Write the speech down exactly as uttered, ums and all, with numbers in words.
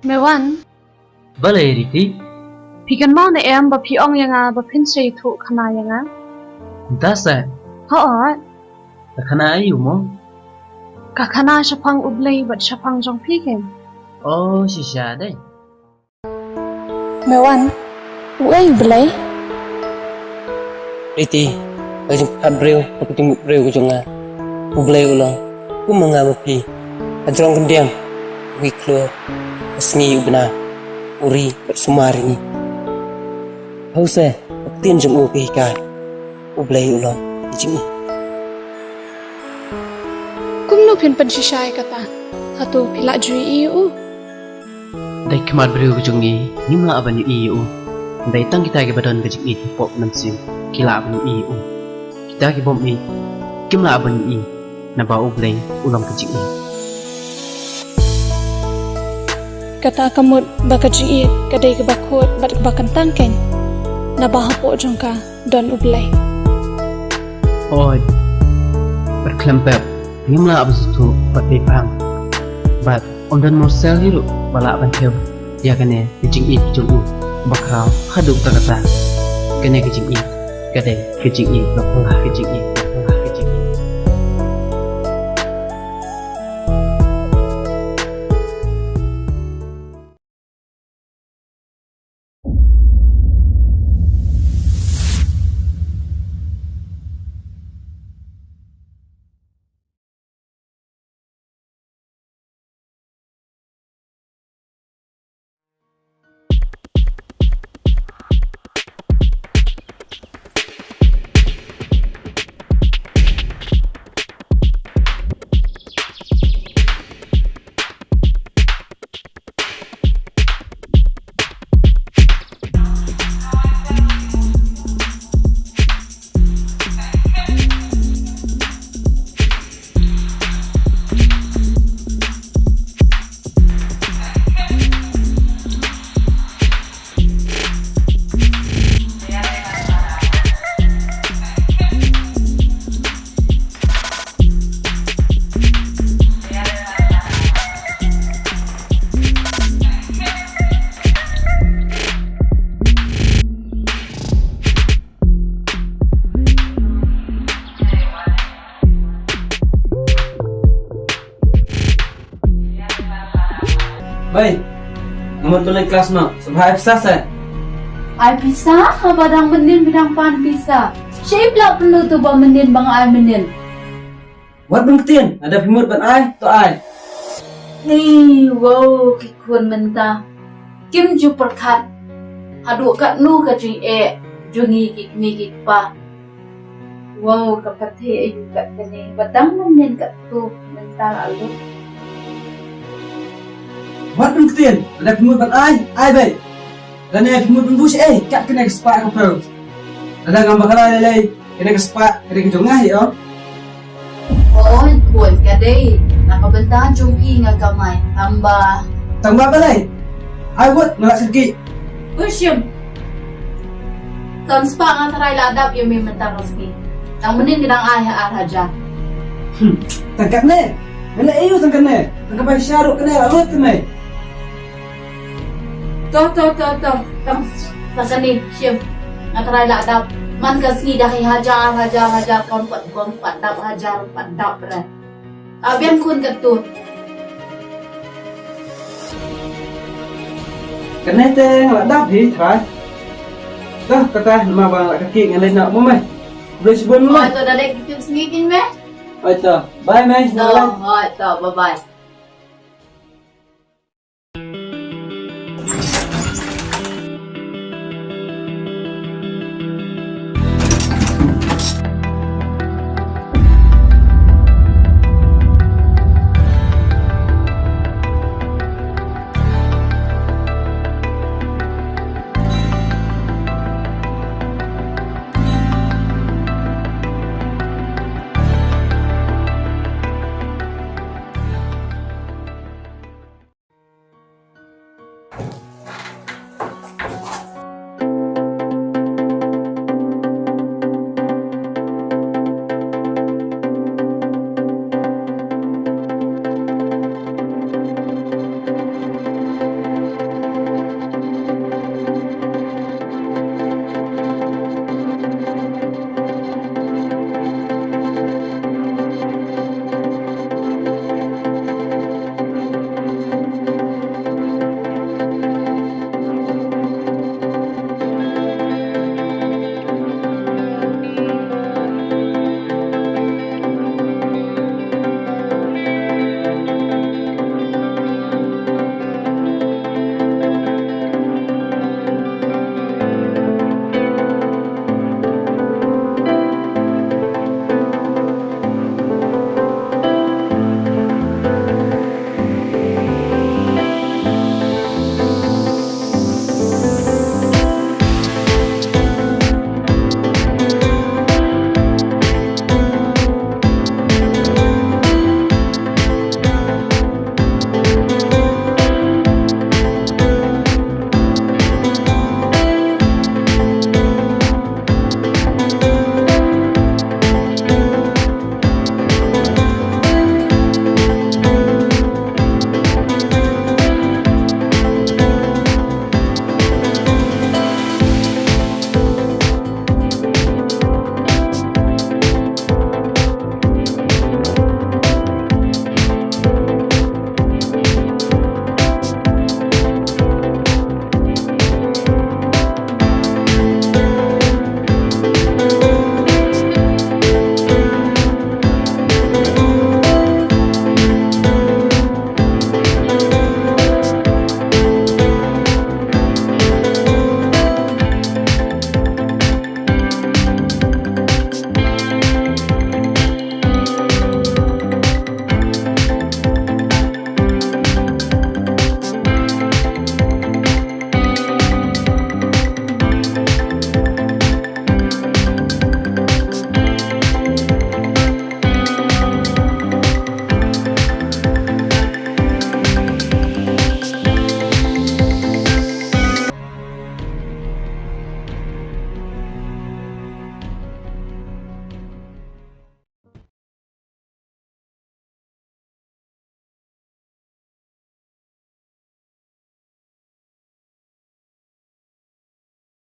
Mewan. Balei Riti? Phi kynmaw ne em ba phi ong ïa nga ba phin sa ïathuh khana ïa nga? Kumta sa? Hooid. Ka khana aïu mo? Ka khana shaphang U Blei bad shaphang jong phi kein. Oh, shisha dei. Mewan, uei U Blei? Riti, ka jingpyrkhat briew, ka jingmut briew ka jong nga. U Blei u long kum ma nga ma phi. Ka jrong khyndiat, u ïakhlur, ka sngi u bna, u ri bad sumar ïa ngi. Hooid se, ka ktien jong u ka hikai. U Blei u long ka jingïeit. Kumno phin pynshisha ïa kata? Hato phi lah ju ïohi ïa u? Dei khmat briew ka jong ngi, ngim lah ban ïohi ïa u. Dei tang kita kiba don ka jingïeit hapoh ka mynsiem ki lah ban ïohi ïa u. Kita ki bym ïeit kim lah ban ïohi, naba U Blei u long ka jingïeit. Kata ka mut ba ka jingïeit ka dei kaba khuid bad kaba kyntang kein, naba hapoh jong ka don U Blei. Hooid, bad khlem pep ngim lah ban sngewthuh bad beiphang. Bad ym don mursel hi ruh ba lah ban thew ïa kane ka jingïeit jong u ba khraw haduh katta katta. Kane ka jingïeit ka dei ka jingïeit ba pura, ka jingïeit ba pura, ka jingïeit. Bei, nga mut leit klas noh, sa bha ai pisa seh. Ai pisa, haba dang mynnin phi dang pan pisa. Shaei phi la pynlut tu ba mynnin ba nga ai mynnin. Wat ban ktien, lada phi mut ban ai, to ai. Ei, wow, ki khun mynta kim ju pyrkhat haduh katno ka jingeh jong ngi ki kmie ki kpa. Wow, ka pyrthei aïu kat kane, ba dang mynnin katto mynta la lut. Wat ban ktien, lada phi mut ban ai, ai beit. Lane phi mut ban buh shaei, kat kane ka spah ka phew. Lada ngam bakla lei lei, kane ka spah ka dei ka jong nga hi, oh. Oi khun, ka dei na ka bynta jong phi nga kamai. Tang ba, tang ba balei? Ai wut, nga la syrki. Ui shim. Tang spah nga tharai la dap ïa me mynta ka sngi. Tang mynnin nga dang ai ha ar hajar. Hmm. Tang katne. Nga la ïoh tang katne. Tang ka bai sha ruh kane la lut te me. To, to, to, to. Tang, tang kane, shim. Nga tharai la dap. Man ka sngi da hi hajar, hajar, hajar, kam pat, kam pat dap hajar, pat dap re. A biang khun katto. Kane te nga la dap hi tharai. To, kata namar ba nga la kyrkieh ngan leit noh mo me. Khublei shibun mo. Oi to, da leit kyrkieh sngi kin me. Oi to, bye me. To, oi to, bye bye.